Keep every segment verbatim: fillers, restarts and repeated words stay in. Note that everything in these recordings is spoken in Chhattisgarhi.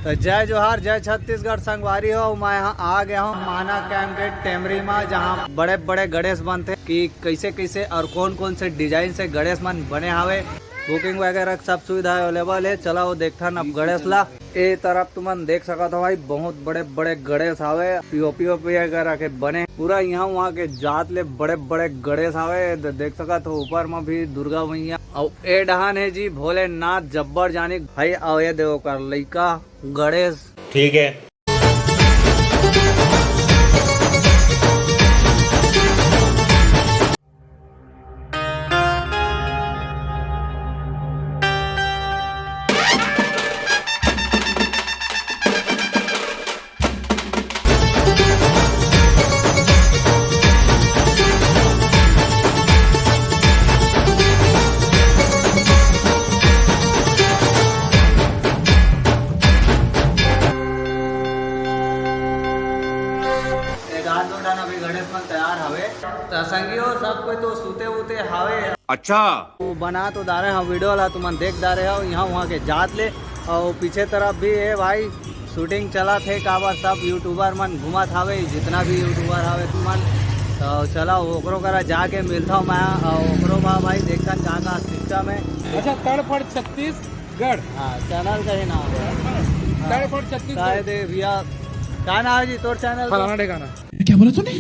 तो जय जोहार, जय छत्तीसगढ़ संगवारी हो। मैं यहाँ आ गया हूँ माना कैंप के टेमरी में, जहाँ बड़े बड़े गणेश बनते कि कैसे कैसे और कौन कौन से डिजाइन से गणेश मन बने हावे। बुकिंग वगैरह सब सुविधा अवेलेबल है। चला वो देखथन अब गणेश ला। ए तरफ तुमन देख सकत हो भाई, बहुत बड़े बड़े गणेश हावे, पीओपी ओपी वगैरह के बने। पूरा यहाँ वहाँ के जात ले बड़े बड़े गणेश हावे। द-, देख सकत हो ऊपर में भी दुर्गा मैया, अउ ए डहान है जी भोलेनाथ जब्बर जानी भाई। अउ ये देखो ओकर लइका गणेश। ठीक है। एक आध दो ठन अभी गणेश मन तैयार हवे। त संगियो, सब कोई तो सुते उते हावे। अच्छा। वो बना तो डारे हो वीडियो ला, तुमन देख डारे हो यहाँ वहाँ के जात ले। और पीछे तरफ भी है भाई, शूटिंग चला थे, काबर सब यूट्यूबर मन घूमत हावे, जितना भी यूट्यूबर हावे तुमन। तो चला ओकरो करा जाके मिलता हूँ मैं, और ओकरो बा भाई देखन का का सिस्टम है। अच्छा, तड़फड़ छत्तीसगढ़। हाँ, चैनल का ही नाम है। तड़फड़ छत्तीसगढ़। शायद ये भैया, का नाम है जी तोर चैनल का? फलाना ठिकाना। क्या बोला तूने?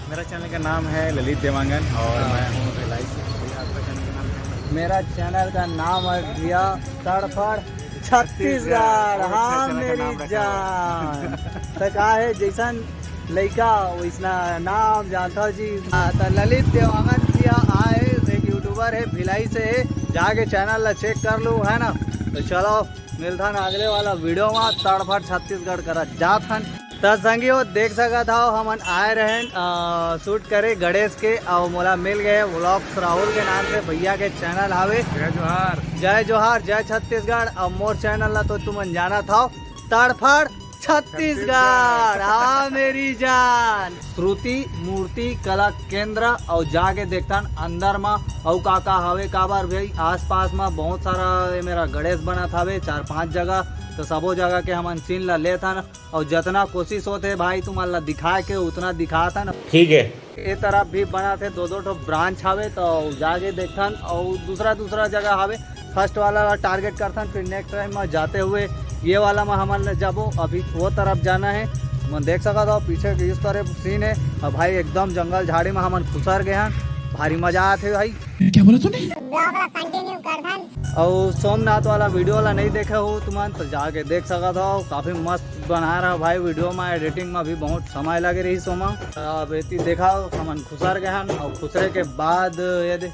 मेरा चैनल का नाम है ललित देवांगन और हाँ। मैं हूँ भिलाई से। भैया, आपका चैनल का नाम क्या है? मेरा चैनल का नाम है भैया तड़फड़ छत्तीसगढ़। बहुत अच्छा हाँ, चैनल का मेरी नाम रखा हुआ है। जान। तो का है, जैसन लइका वैसना नाम जानता जी। हाँ, तो ललित देवांगन जी आए, एक यूट्यूबर है, भिलाई से है, जाके चैनल ला चेक कर लो, है ना। तो चलो, मिलथन अगले वाला वीडियो में। तड़फड़ छत्तीसगढ़ करा जात हन। त संगियो, देख सकत हव, हमन आए रहेन, अ, शूट करे गणेश के, अउ मोला मिल गए व्लॉग्स राहुल के नाम से, भैया के चैनल हावे। जय जोहार। जय जोहार, जय छत्तीसगढ़। अउ मोर चैनल ला तो तुमन जानत हव, तड़फड़ छत्तीसगढ़। हाँ मेरी जान। श्रुति मूर्ति कला केंद्र, अउ जाके देखथन अंदर म अउ का का हवे, काबर भाई आसपास म बहुत सारा ये मेरा गणेश बनत हवे, चार पांच जगह, तो सबो जगह के हमन सीन ला लेथन, अउ जतना कोशिश होथे भाई तुमन ला दिखाए के, उतना दिखाथन। ठीक है। ए तरफ भी बना थे, दो दो ठो ब्रांच हवे, तो जाके देखथन अउ दूसरा दूसरा जगह हवे। फर्स्ट वाला ला टारगेट करथन, फिर नेक्स्ट टाइम में जाते हुए ये वाला में हमन ले जाबो। अभी वो तरफ जाना है, मन देख सकत हो पीछे के इस तरह सीन है। अब भाई एकदम जंगल झाड़ी में हमन खुसर गए हन, भारी मजा आथे भाई। क्या बोला तूने? ब्लॉग ला कंटिन्यू करथन। अउ सोमनाथ वाला वीडियो ला नहीं देखे हो तुमन तो जाके देख सकत हो, काफी मस्त बना रहा भाई वीडियो में, एडिटिंग में भी बहुत समय लगे रही सोमा। अब एती देखा हमन खुसर गए हन, अउ खुसरे के बाद ये दे,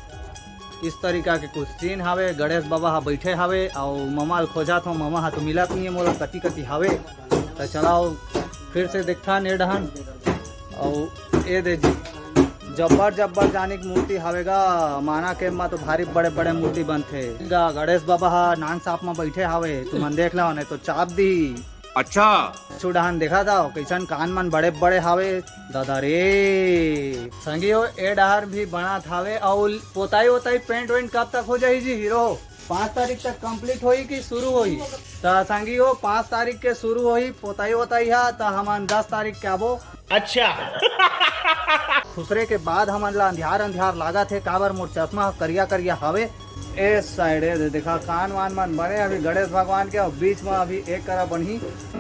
इस तरीका के कुछ सीन हावे। गणेश बाबा हा बैठे हावे, अउ ममा ल खोजत हो, ममा हा तो मिलत नहीं है मोला, कति कति हावे। तो चलाओ फिर से देखथन ए डहन। अउ ए दे जी, जब्बर जब्बर जानिक मूर्ति हावे गा। माना के मा तो भारी बड़े बड़े मूर्ति बनथे गा। गणेश बाबा हा नांग सांप मा बैठे हावे, तुमन देख लो, नहीं तो चाप दी। अच्छा। छू डहन देखा था, कैसन कान मन बड़े बड़े हावे, दादा रे। संगी हो, ए डहर भी बनत हावे, अउ पोताई वोताई, पेंट वेंट कब तक हो जाही जी हीरो? पाँच तारीख तक कंप्लीट होही कि शुरू होही? त संगी हो, पाँच तारीख के शुरू होही पोताई वोताई हा, त हमन दस तारीख के आबो। अच्छा। खुसरे के बाद हमन ला अंधियार अंधियार लागत हे, काबर मोर चश्मा ह करिया करिया हवे। ए साइड ए दे, देखा, कान वान मन बने अभी गणेश भगवान के, अउ बीच में अभी एक करा बनही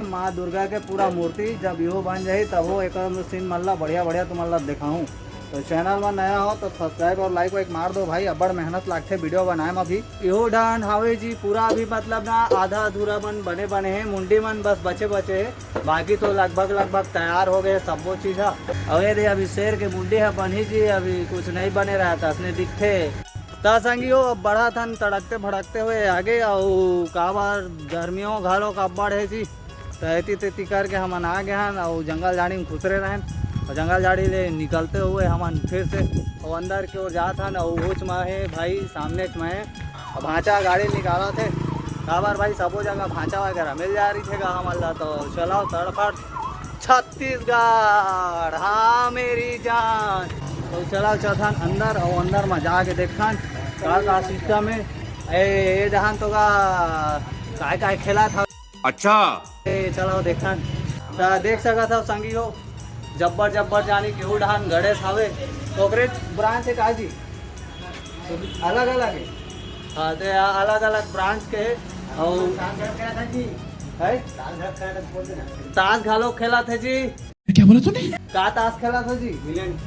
माँ दुर्गा के पूरा मूर्ति। जब इहो बन जाही, तब वो एक सीन मन ला बढ़िया बढ़िया तुमन ला दिखाऊं। तो चैनल में नया हो तो सब्सक्राइब और लाइक वाइक मार दो भाई, अब्बड़ मेहनत लागथे वीडियो बनाए में भी। इहो डहन हावे जी, पूरा अभी मतलब ना आधा अधूरा मन बने बने हे, मुंडी मन बस बचे बचे हे, बाकी तो लगभग लगभग तैयार हो गए हे सब्बो चीज ह। अउ ए दे, अभी शेर के मुंडी ह बनही जी, अभी कुछ नहीं बने रहत असने दिखथे। त संगी हो, अब बढ़त हन तड़कते भड़कते हुए आगे, अउ काबर गर्मियों घलो का अब्बड़ हे जी। त एती तेती करके हमन आ गए हन, अउ जंगल झाड़ी में खुसरे रहन, अउ जंगल झाड़ी ले निकलते हुए हमन फिर से अउ अंदर के ओर जात हन, अउ उच में हे भाई, सामने में हे, अउ भांचा गाड़ी निकालत हे, काबर भाई सबो जगह भांचा वगैरह मिल जा रही थे गा हमन ला, तो चलाओ तड़फड़ छत्तीसगढ़, हाँ मेरी जान। तो चला चलथन अंदर, अउ अंदर में जाके देखथन का का सिस्टम हे। ए, ए डहन तो का काय काय खेलत हवे। अच्छा। ए, चलो देखन। त देख सकत हव संगी हो, जब्बर जब्बर जानी केहू डहान गणेश हवे, तो ओकरे ब्रांच हे का जी? अलग अलग हे। हाँ, तो यहाँ अलग अलग ब्रांच के हे। और है? ताश घलो खेलत हे जी। क्या बोला तूने? का ताश खेलत हे जी? मिलन।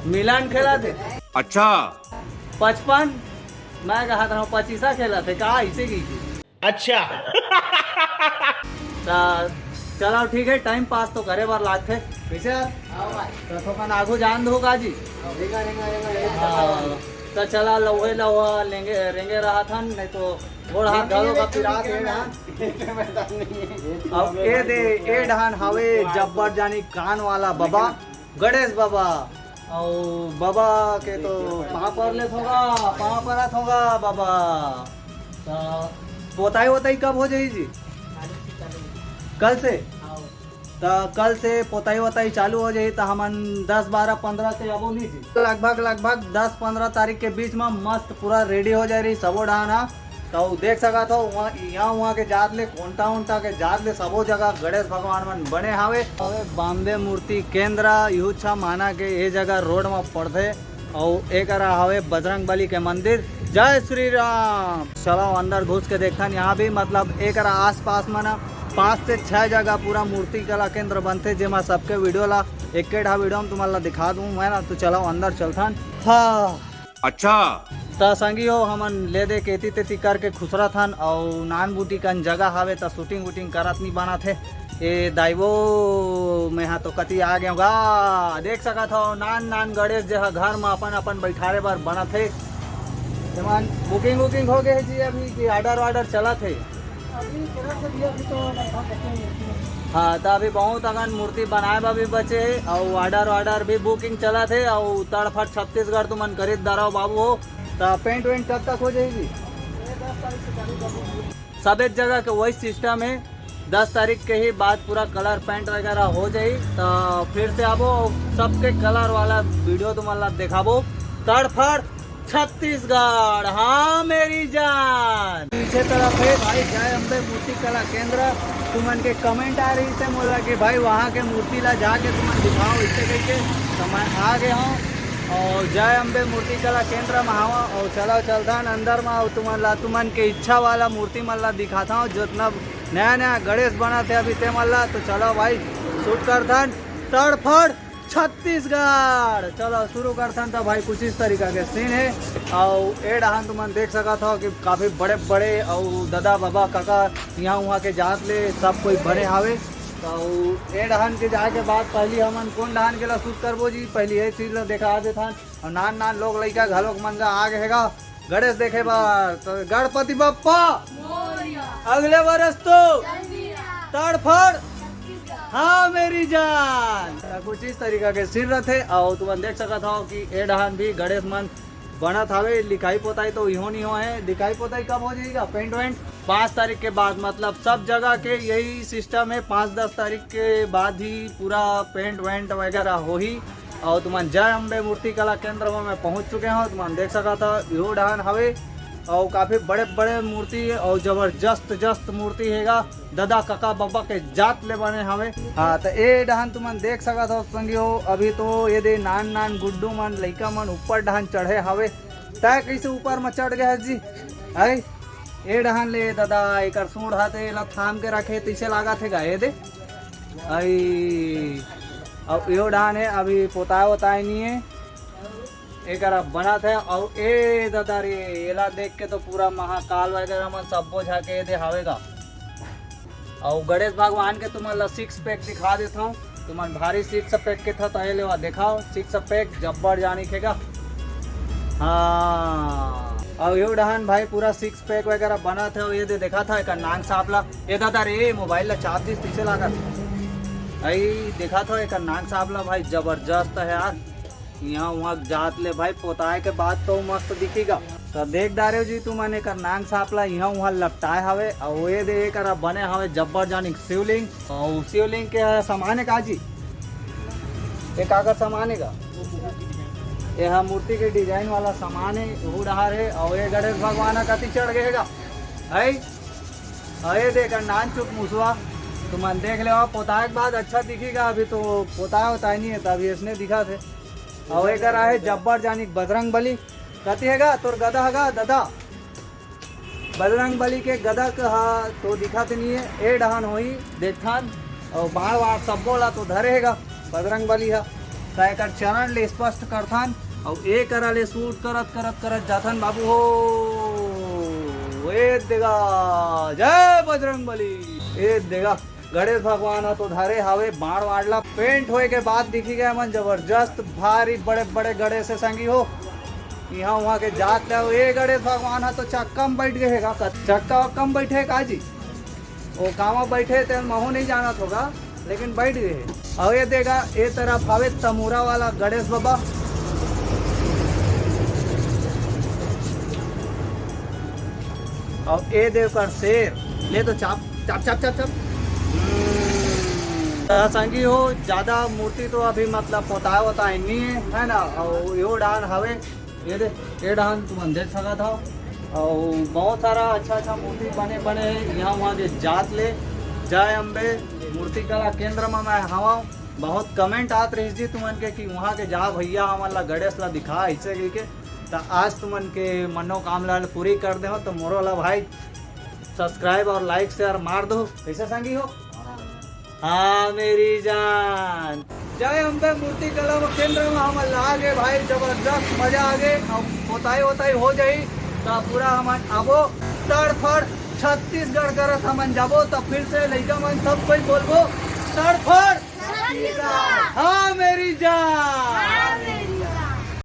मिलन खेलत हे। अच्छा। पचपन? मैं कहा था पच्चीसा खेलत हे का, ऐसे की? अच्छा। त चलो ठीक है, टाइम पास तो करे बर लागथे। कैसे यार? तो थोकन आगू जान दो का जी? हाँ, तो चला लौहे लौहा लेंगे, रेंगे रहा था, नहीं तो गोड़ हाथ घलो का पिरात हे ना। अब ए दे, ए डहान हवे जब्बर जानी कान वाला बबा, गणेश बबा। अउ बबा के तो पाँव पर लेत होगा, पाँव परत होगा बबा। त पोताई वोताई कब हो जाही जी? कल से? त कल से पोताई वोताई चालू हो जाही, त हमन दस, बारह, पन्द्रह के अबो नहीं जी, लगभग लगभग दस पन्द्रह तारीख के बीच में मस्त पूरा रेडी हो जाय रही सबो डहान हा। त देख सकत हो वहाँ, यहाँ वहाँ के जात ले, कोंटा उंटा के जात ले, सबो जगह गणेश भगवान मन बने हावे। अबे बॉम्बे मूर्ति केंद्र, इहू छा माना के ये जगह रोड में पड़थे। अउ एकरा हवे बजरंग बली के मंदिर। जय श्री राम। चलो अंदर घुस के देखथन। यहाँ भी मतलब एकरा आसपास में ना पाँच से छह जगह पूरा मूर्ति कला केंद्र बनथे, जेमा सबके वीडियो ला एक वीडियो में तुम्हारा दिखा दूँ मैं ना। तो चलो अंदर चलथन। हाँ। अच्छा। त संगी हो, हमन ले दे के एती तेती करके खुसरत हन, अउ नान बूटी कन जगह हावे, त शूटिंग वूटिंग करत नी बनत हे। ए दाई वो, मैं हा तो कति आ गए गा। देख सकत हो, नान नान गणेश जे हा घर म अपन अपन बैठारे बर बनत हे। तेमन बुकिंग वुकिंग हो गए हे जी, अभी की ऑर्डर वार्डर चलत हे? अभी चलत हे भैया, अभी तो लगभग बचे हैं। हाँ, त अभी बहुत अकन मूर्ति बनाए बर भी बचे हे, अउ ऑर्डर वार्डर भी बुकिंग चलत हे, अउ तड़फट छत्तीसगढ़ तुमन खरीद डरव बाबू हो, त पेंट वेंट कब तक हो जाही जी? ये दस तारीख से चालू कर दूंगा। सब एक जगह के वही सिस्टम हे, दस तारीख के ही बाद पूरा कलर पेंट वगैरह हो जाही, त फिर से आबो, सबके कलर वाला वीडियो तुमन ला दिखाबो। तड़फड़ छत्तीसगढ़, हाँ मेरी जान। पीछे तरफ हे भाई जय अम्बे मूर्ति कला केंद्र। तुमन के कमेंट आ रही से मोला कि भाई वहाँ के मूर्ति ला जाके तुमन दिखाओ, इससे कह के तो मैं आ गए हूँ। अउ जय अम्बे मूर्ति कला केंद्र में हवा, अउ चलो चलथन अंदर में, अउ तुमन ला, तुमन के इच्छा वाला मूर्ति मन ला दिखाता हूँ, जितना नया नया गणेश बनत हे अभी ते मन ला। तो चलो भाई, शूट करथन तड़फड़ छत्तीसगढ़। चलो शुरू करथन। त भाई कुछ इस तरीका के सीन हे, अउ ए डहान तुमन देख सकत हो कि काफी बड़े बड़े अउ दादा बाबा काका यहाँ वहाँ के जात ले सब कोई बने हावे। त ए डहान के जाए के बाद पहली हमन कोन डहान के ला शूट करबो जी, पहली ये चीज ला देखा देथन। अउ नान नान लोग लइका घलोक मन गा आ गे हे गा। गणेश देखे बर तो गणपति बप्पा मोरया। अगले बरस तो तड़फड़। हाँ मेरी जान। त कुछ इस तरीका के सीन रथे। अउ तुमन देख सकत हो कि ए डहान भी गणेश मन बनत हावे। लिखाई पोताई तो इहो नहीं हो हे। लिखाई पोताई कब हो जाही गा, पेंट वेंट? पाँच तारीख के बाद, मतलब सब जगह के यही सिस्टम हे। पाँच दस तारीख के बाद ही पूरा पेंट वेंट वगैरह होही। अउ तुमन जय अम्बे मूर्ति कला केंद्र में मैं पहुंच चुके हूँ। तुमन देख सकत हो इहू डहान हवे, अउ काफी बड़े बड़े मूर्ति अउ जबरदस्त जस्त मूर्ति हे गा। दादा काका बाबा के जात ले बने हवे। हाँ, त ए डहान तुमन देख सकत हो संगी हो, अभी तो ये दे नान नान गुड्डू मन, लइका मन ऊपर डहान चढ़े हवे। तै कैसे ऊपर में चढ़ गया है जी? आई ए डहान ले दादा, एकर सूंड हाथे एला थाम के रखे, तैसे लागत हे गा, ए दे। आई, अब यो डहान हे, अभी पोताए वोताए नहीं हे, एकर अब बनत हे। अउ ए दादा रे, एला देख के तो पूरा महाकाल वगैरह मन सब्बो झाके ए दे हावे गा। अउ गणेश भगवान के तुमन ला सिक्स पैक दिखा देत हूँ। तुमन भारी सिक्स पैक के था तो ये लेवा देखाओ, सिक्स पैक जब्बर जानी खेगा। हाँ, अउ यो डहान भाई पूरा सिक्स पैक वगैरह बनत हे। ये दे देखा था एक नांग सांप ला, ये दादा रे मोबाइल ला चाप दिस, पीछे लागत। आई देखा था एक नांग सांप ला भाई, जबरदस्त हे यार। यहाँ वहाँ जात ले भाई, पोताए के बाद तो मस्त दिखेगा। तो देख डारे जी तुमन एकर नांग सांप ला यहाँ वहाँ लपटाए हवे, अउ ये दे एकर बने हवे जब्बर जानिक शिवलिंग। अउ शिवलिंग के सामान हे का जी? ये काकर सामान हे का? ये हा मूर्ति के डिजाइन वाला सामान हे, वो डहार हे, अउ ये गणेश भगवान ह कति चढ़ गए हे का? है? अरे देख, नान चुप मुसवा, तुमन देख लेवा, पोताए के बाद अच्छा दिखेगा। अभी तो पोताए होता ही नहीं है, तभी इसने दिखा थे। और एक रहा है जब्बर जानी बजरंग बली, कति हेगा तोर गदा हेगा ददा? बजरंग बली के गदा कहा तो दिखा तो नहीं है, ए डहान होई देखथान। और बाण वार सब्बो ला तो धरे हेगा बजरंग बली हा। त एकर चरण ले स्पष्ट करथन। और ए करा ले शूट करत करत करत जाथन बाबू हो। ए देगा, जय बजरंग बली। ए देगा, गणेश भगवान ह तो धरे हावे बाण वाड़ला। पेंट होए के बाद दिखी गए मन जबरदस्त भारी बड़े बड़े गणेश हे संगी हो। यहाँ वहाँ के जात ले ए गणेश भगवान ह तो चक्का में बैठ गए हेगा। चक्का वक्का में बैठे का जी? वो कामा बैठे ते महू नहीं जानत होगा, लेकिन बैठ गए हे। और ये देगा, ए तरफ हवे तमूरा वाला गणेश बाबा। और ए देव कर शेर, ले तो चाप चाप चाप चाप चाप। त संगी हो, ज्यादा मूर्ति तो अभी मतलब पोताए वोताए नहीं है, है ना? और यो डान हवे, ये दे, ये डान तुमन देख सकत हो। और बहुत सारा अच्छा अच्छा मूर्ति बने बने हे यहाँ वहाँ के जात ले। जय अम्बे मूर्ति कला केंद्र में मैं हवा। बहुत कमेंट आत रहीस जी तुमन के कि वहाँ के जा भैया हमन ला गणेश ला दिखा ऐसे कह के। त आज तुमन के मनोकामना ला पूरी कर दे हो, तो मोरो ला भाई सब्सक्राइब और लाइक शेयर मार दो। कैसे संगी हो? हाँ मेरी जान। जय अम्बे मूर्ति कला केंद्र में हम ला आगे भाई, जबरदस्त मजा आगे। अब पोताई वोताई हो जाई तो पूरा हमन आबो तड़फड़ छत्तीसगढ़ करत हमन जाबो। तो फिर से लइका मन सब कोई बोलबो तड़फड़।